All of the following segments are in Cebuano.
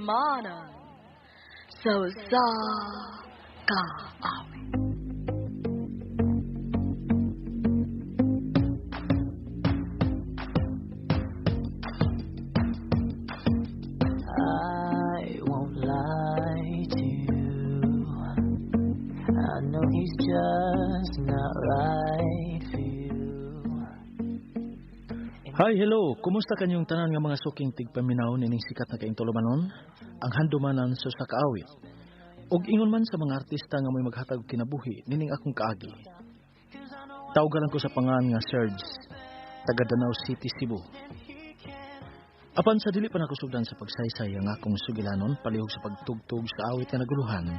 Handumanan sa usa ka awit. I won't lie to you. I know he's just not right for you. Hi, hello. Kumusta kanyong tanan nga mga suking tigpaminaw nining sikat na kaayong tulumanon? Ang handumanan sa usa ka awit. Og ingon man sa mga artista nga may maghatag og kinabuhi nining akong kaagi. Tawgalan ko sa pangan nga Serge, taga Danao City, Cebu. Apan sa dili pa nakusugdan sa pagsaysay ang akong sugilanon palihog sa pagtugtog sa awit nga naguluhan,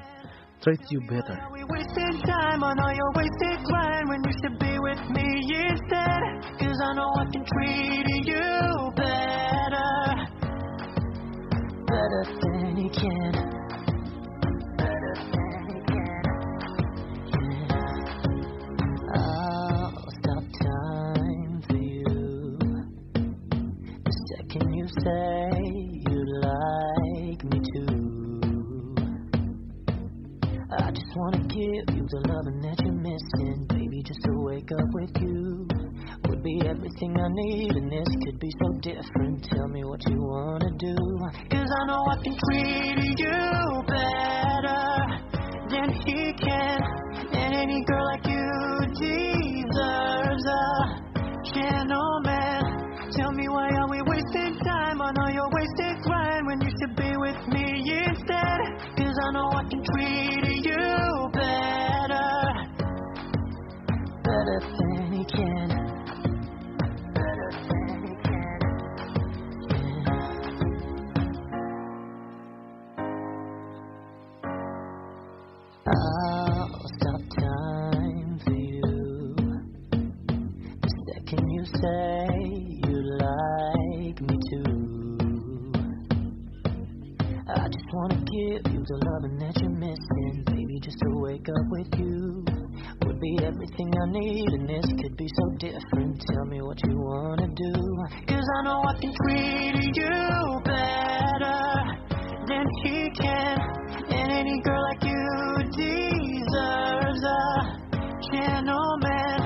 Treat You Better. We wasted time on all your wasted grind when you should be with me instead. 'Cause I know I can treat you better, better than he can. Better than he can. Yeah. I'll stop time for you the second you say you'd like me to. I just wanna give you the loving that you're missing, baby. Just to wake up with you would be everything I need, and this could be so different. Tell me what you wanna do, 'cause I know I can treat you better than he can, and any girl like you deserves a gentleman. Tell me, why are we wasting time on all your wasted grind when you should be with me instead? 'Cause I know I can treat you better, better than he can. Better than he can. Yeah. I'll stop time for you the second you say you'd like me to. I just wanna give you the loving that you're missing, baby. Just to wake up with you would be everything I need, and this could be so different. Tell me what you wanna do, 'cause I know I can treat you better than he can, and any girl like you deserves a gentleman.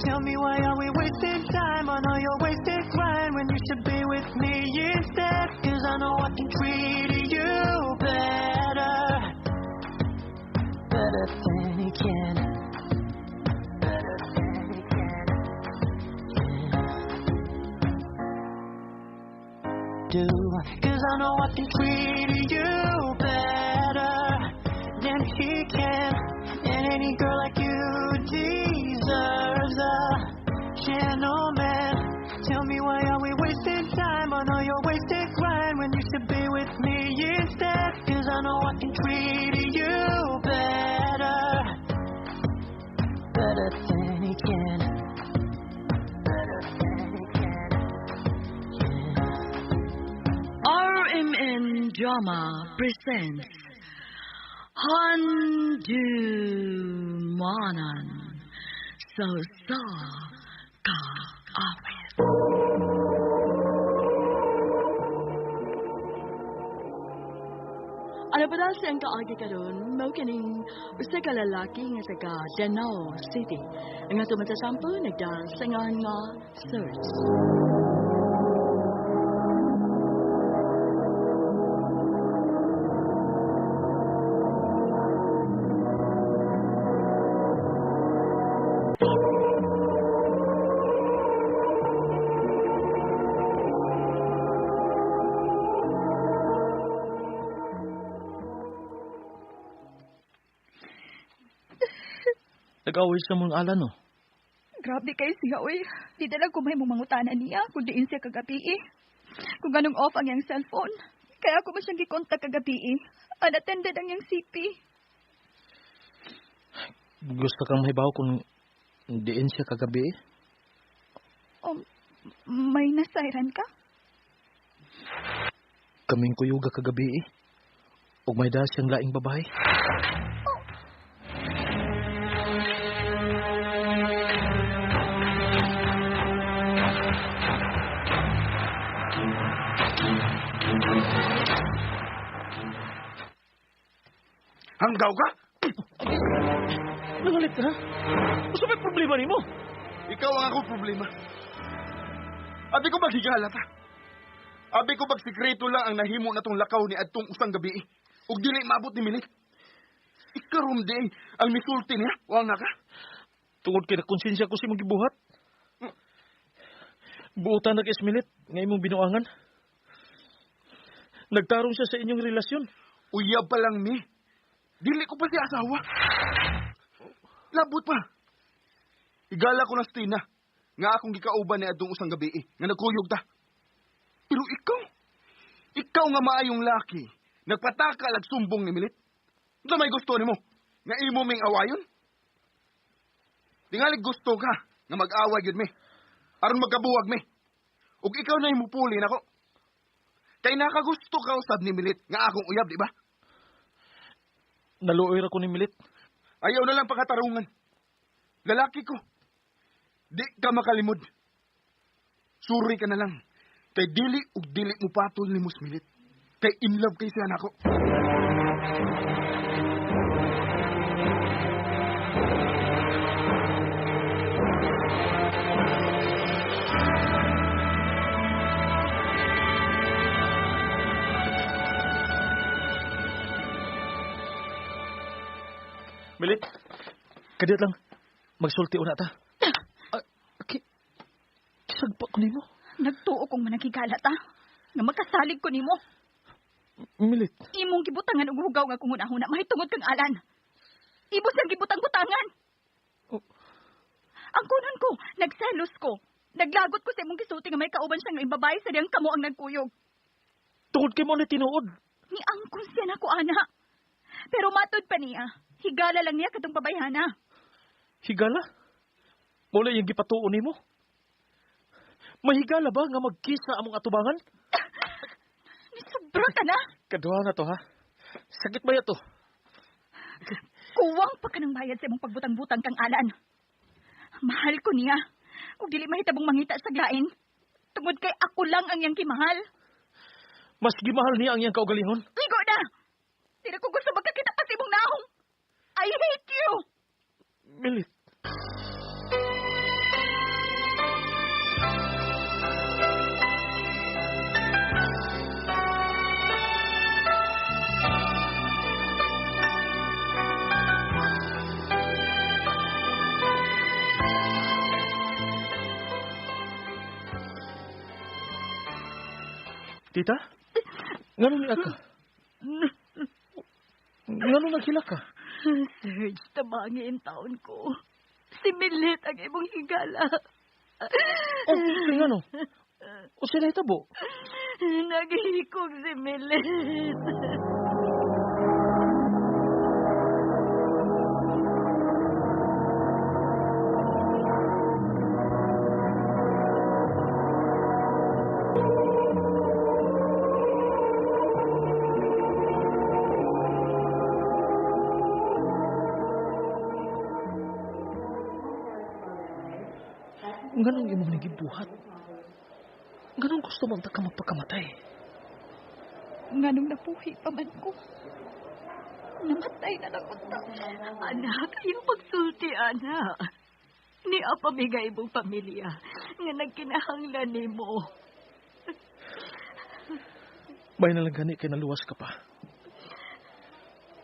Tell me, why are we wasting time on all your wasted grind when you should be with me instead? 'Cause I know I can treat you better, better than he can. Better than he can. Yeah. Do, 'cause I know I can treat you better than he can, and any girl like you deserves a gentleman. Tell me, why are we wasting time on all your wasted grind when you should be with me instead? 'Cause I know I can treat you better, better than he can. Better than he can. Yeah. RMN Drama presents Handumanan sa usa ka awit. Ano pa dahil siyang kaagi karon, mao kining usa ka lalaki nga taga Danao City. Ang ato matasampo nagdal sa ngalan nga Serge. Nag-away sa mong alan, no? Grabe kay siya, oy. Di dalag ko may mangutana niya kung diin siya kagabi, eh. Kung ganong off ang iyang cellphone. Kaya ako ba siyang gikontak kagabi, eh. Unattended ang iyang CP. Gusto kang mahibaw kung diin siya kagabi, eh? May nasayran ka? Kaming kuyuga kagabi, eh. Ug may dahil siyang laing babae. Hanggaw ka? Nangalit ka? Unsa may problema nimo? Ikaw ang akong problema. Abi ko maghigala ta. Abi ko magsikreto lang ang nahimo na tong lakaw ni adtong usang gabi. Ug dili maabot ni Milit. Ikarom di ang misulti niya. Wa nga ka. Tungod kay nakonsensya ko sa imong gibuhat. Buotan na kay Milit nga imong binuangan. Nagtarong siya sa inyong relasyon. Uyab pa lang mi. Dili ko pa siya asawa. Labot pa. Igala ko na sa Tina nga akong gikauban ni adtong usang gabi nga nagkuyog ta. Pero ikaw nga maayong laki, nagpataka lag sumbong ni Milit. Unsa may gusto nimo? Nga imo ming awayon? Tingali gusto ka nga mag-away gyud mi. Aron magkabuwag mi. Ug ikaw na imupuli nako. Kay nakagusto ka usab ni Milit nga akong uyab, di ba? Naluoy ra ko ni Milit. Ayaw na lang pagkatarungan. Lalaki ko. Di ka makalimod. Suri ka na lang. Kay dili ug dili mo patol ni Mus Milit. Kay in love kay siya nako. Milit, kadiyot lang. Magsulti una ta. Kisagpa ko nimo. Nagtuo kong managigala ta. Nga makasalig ko nimo. Milit. Imong gibutangan og hugaw nga kung hunahuna mahitungod kang Alan. Imo siyang gibutang-butangan. Oh. Ang kunon ko, nagselos ko. Naglagot ko sa imong gisulti nga may kauban siyang laing babae sa diyang kamo ang nagkuyog. Tungod kay mo ni tinuod. Niangkon siya nako ana. Pero matod pa niya, higala lang niya katong babayhana. Higala? Mula yung gipatuon nimo? Mahigala ba nga magkisa among atubangan? Sobra ka na. Kaduha na to ha. Sakit ba to? Kuwang pa ka ng bayad sa imong pagbutang-butang kang Alan. Mahal ko niya. Ug dili mahitabong mangita sa glain. Tungod kay ako lang ang iyang kimahal. Mas gimahal niya ang iyang kaugalingon. Ligo na! Di na ko gusto magkakita pa sa imong naong. I hate you! Milit. Tita? Ngano ni ka? Ngano naghila ka? Serge, tabangi in taon ko. Si Milit ang imong higala. Oh, ngano? O sila itabo? Naghihikog si Milit. Nganong imong nagibuhat? Nganong gusto mo ka magpakamatay? Nganong napuhi pa man ko? Namatay na lang unta. Anak, ayaw pagsulti, anak. Ni apa migay imong pamilya nga nagkinahanglan nimo. May na lang gani kay naluwas ka pa.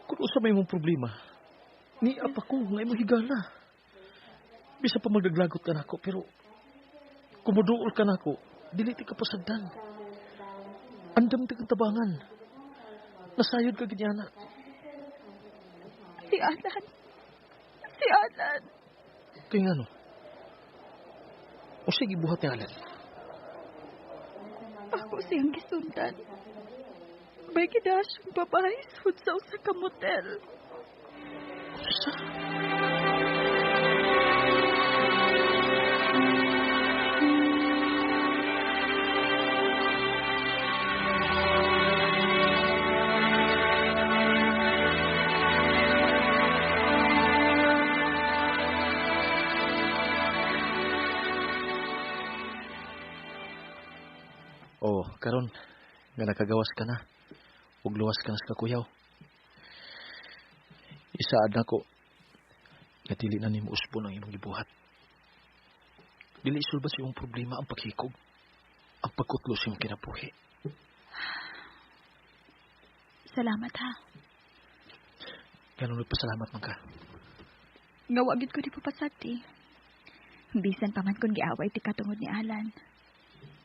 Kung usa may imong problema, ni apa ko nga imong higala. Bisa pa magdaglagot ka nako, pero kumuduol ka nako, dili ti ka pasagdan. Andam ti kang tabangan. Nasayod ka gid ana. Si Alan. Si Alan. Kaya nga no? O sige, buhat ni Alan. Ako siyang gisundan. May gidasyong babae sud sa usa ka motel. Unsa? Oh, karon nga nakagawas ka na. Ug luwas ka na sa kakuyaw. Isaad nako nga dili na nimo usbon ang imong gibuhat. Dili isulba sa imong problema ang paghikog, ang pagkutlo sa imong kinabuhi. Salamat ha. Ganun nagpasalamat man ka. Nga wa gid ko di papasati. Bisan pa man kun giaway ti katungod ni Alan.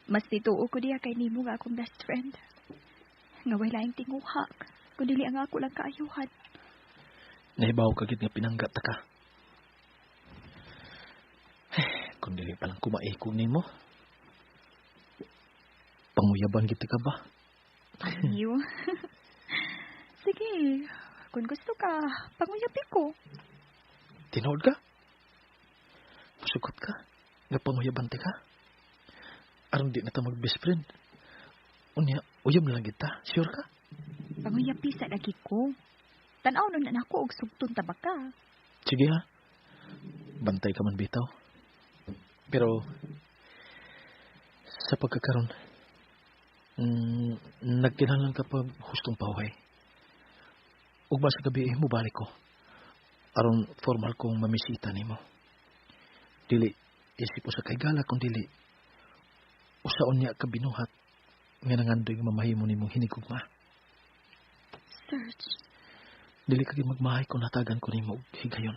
Mas nituo ko diya kay nimo nga akong best friend. Nga way laing tinguhak, kun dili ang ako lang kaayuhan. Nahibaw ka gid nga pinangga ta ka. Kung dili pa lang kumaikog nimo. Panguyaban gid ka ba? Ayaw. Sige, kung gusto ka, panguyabi ko. Tinuod ka? Musukot ka? Nga panguyaban ti ka? Aron di na ta mag-best friend. Unya, uyab na lang kita. Sure ka? Panguyabi sa lagi ko. Tanaw nun na nako og sugton ta ba ka? Sige ha. Bantay ka man bitaw. Pero, sa pagkakaroon, nagkinahanglan ka pa hustong paway. Ugma sa gabi, mubalik ko. Aron formal kong mamisita nimo. Dili, isip ko sa kaigala kung dili. Usaon niya ka binuhat nga nangandoy nga mamahimo nimong hinigugma. Serge. Dili ka gid magmahay kung natagan ko nimo og higayon.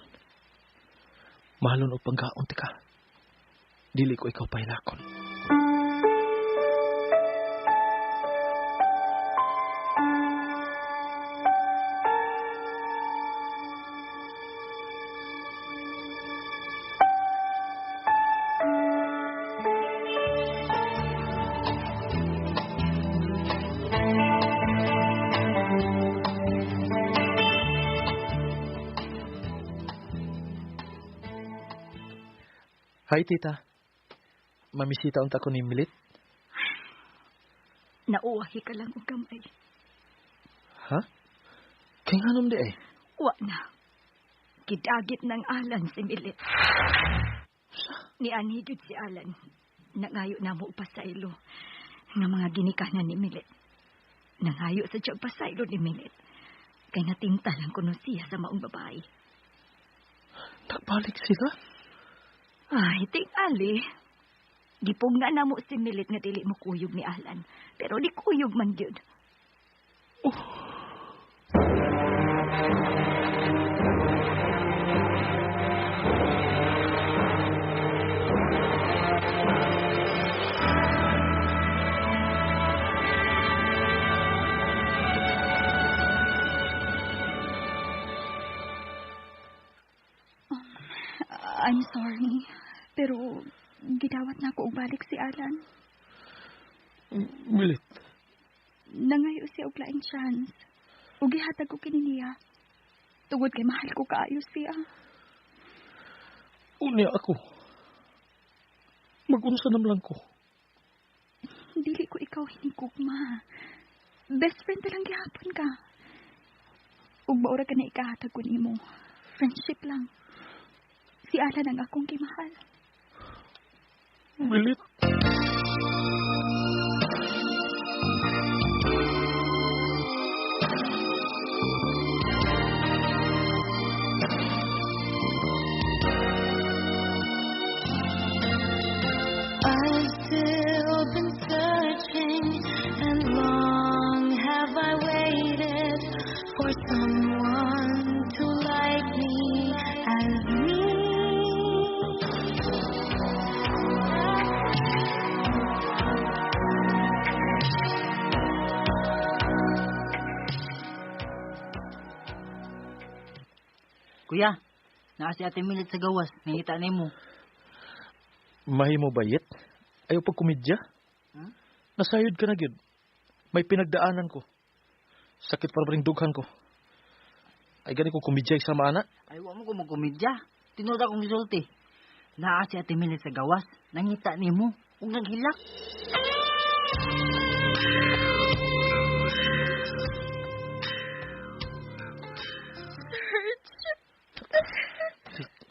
Mahalon og panggaon ti ka. Dili ko ikaw pahilakon. Hi, tita. Mamisita unta ko ni Milit. Nauwahi ka lang og gamay. Ha? Kay nganom di ay? Wa na. Gidagit ng Alan si Milit. Sa? Ni anhi gyud si Alan. Nangayo na mo pasaylo nga mga ginikanan ni Milit. Nangayo sa siyang pasaylo ni Milit. Kay natinta lang kuno siya sa maong babae. Nagbalik sila? Ay, tingali. Gipugna na mo si Milit nga dili mo kuyog ni Alan. Pero di kuyog man gyud. Oh. I'm sorry, pero gidawat na ako og balik si Alan. Milit. Nangayo siya og laing chance. Ug gihatag ko kini niya. Tungod kay mahal ko kaayo siya. Unya ako. Mag-unsa naman lang ko. Dili ko ikaw hinigugma. Best friend ta lang gihapon ka. Ug maura ka na ikahatag ko nimo. Friendship lang. Si Alan ang akong gimahal. Milit. I've still been searching, and long have I waited for someone to like me as me. Kuya, naa si Ate Milit sa gawas, nangita nimo. Mahimo bayit? Ayaw pagkomedya? Hmm? Nasayod ka na gyud. May pinagdaanan ko. Sakit para ring dughan ko. Ay gani ko komedya sa ana. Ay, wa mo ko magkomedya. Tinuod akong gisulti. Naa si Ate Milit sa gawas, nangita nimo ug naghilak.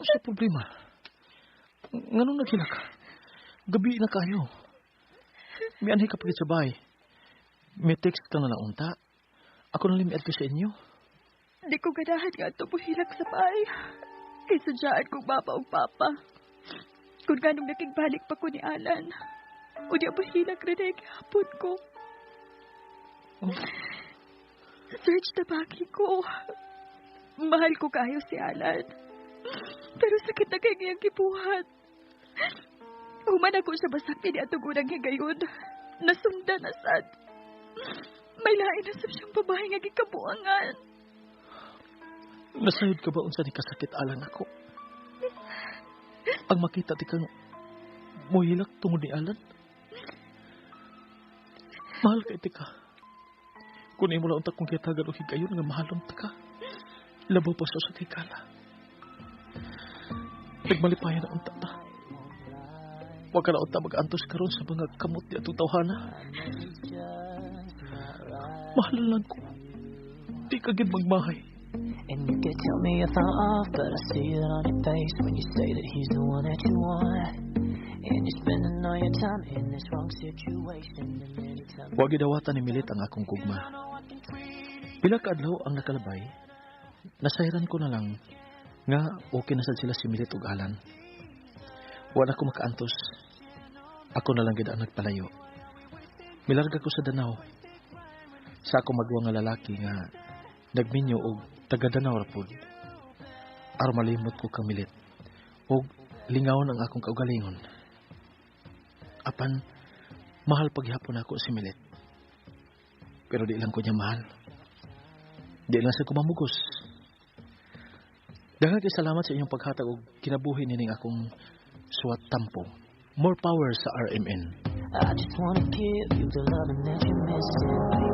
Ano sa problema? Nganong naghilak ka? Gabi na kayo. Mianhi ka pagit sa bahay. May text ka na lang unta. Ako na lang miadto sa inyo. Di ko ganahan nga ato muhilak sa bahay. Kay sadyaan kong mama ug papa. Kung ganong nakigbalik pa ko ni Alan. O di mohilak rin ay gihapon ko. Oh. Serge, tabagi ko. Mahal ko kayo si Alan. Pero sakit na kay ngayang gibuhat. Human ako siya masakit ni atong unang higayon. Nasunda na sad. May lain na sab siyang babae nga gikabuangan. Nasayod ka ba unsa ni kasakit alang ako? Ang makita ti kang muhilak tungod ni Alan. Mahal kay ti ka. Kung imo lang unta kong gihatagan og higayon nga mahalon ta ka. Labaw pa sa higala. Nagmalipayan na unta ta. Wa ka na unta mag-antos karon sa mga kamot ni atong tawhana. Mahal lang ko. Di ka gid magmahay. And you could tell me if I'm off, but I see it on your face when you say that he's the one that you want. And you're spending all your time in this wrong situation. And anytime Wa gidawatan ni Milit ang akong gugma. Pila ka adlaw ang nakalabay, nasayran ko na lang nga okay na sad sila si Milit ug Alan. Wa na ko makaantos. Ako na lang gid ang nagpalayo. Milarga ko sa Danao. Sa ako magwa nga lalaki nga nagminyo og taga Danao ra pud. Aron malimot ko kang Milit og lingawon ang akong kaugalingon. Apan mahal paghapon ako si Milit. Pero di lang ko niya mahal. Di lang sa kumamugos. Daghang kay salamat sa inyong paghatag og kinabuhi nining akong suwat tampo. More power sa RMN. I just wanna give you the loving that you're missing.